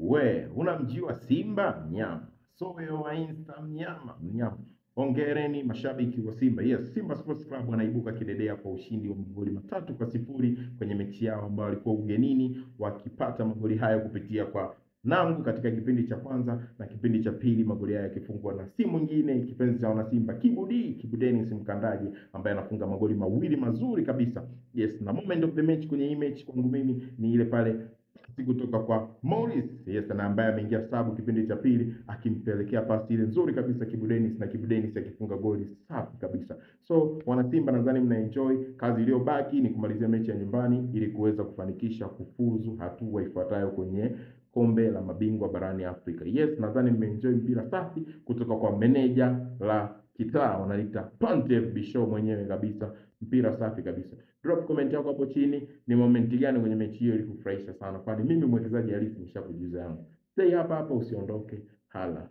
We, unamjua Simba mnyama. Soyo wa Insta mnyama, mnyama. Hongereni mashabiki wa Simba. Yes, Simba Sports Club wanaibuka kidedea kwa ushindi wa magoli 3-0 kwenye mechi yao ambayo walikuwa ugenini, wakipata magoli hayo kupitia kwa Nangu katika kipindi cha kwanza na kipindi cha pili, magoli hayo yakifungwa na si mwingine kipenzi cha wana Simba Kibu Dennis Mkandaji ambaye anafunga magoli mawili mazuri kabisa. Yes, na moment of the match kwenye hii mechi kwangu mimi ni ile pale kutoka kwa Morris, yes, na ambaye ameingia sabu kipindi cha pili akimpelekea pasi ile nzuri kabisa Kibu Dennis, na Kibu Dennis akifunga goli safi kabisa. So wana Simba nadhani mna enjoy. Kazi iliyobaki ni kumalizia mechi ya nyumbani ili kuweza kufanikisha kufuzu hatua ifuatayo kwenye kombe la mabingwa barani Afrika. Yes, nadhani mmeenjoy mpira safi kutoka kwa meneja la kitaa wanaita Pantev Bisho mwenyewe kabisa, mpira safi kabisa. Drop comment yako hapo chini, ni moment gani kwenye mechi hiyo ilikufurahisha sana? Kwani mimi mwekezaji halisi nishakujuza yangu. Stay hapa hapa, usiondoke. Hala.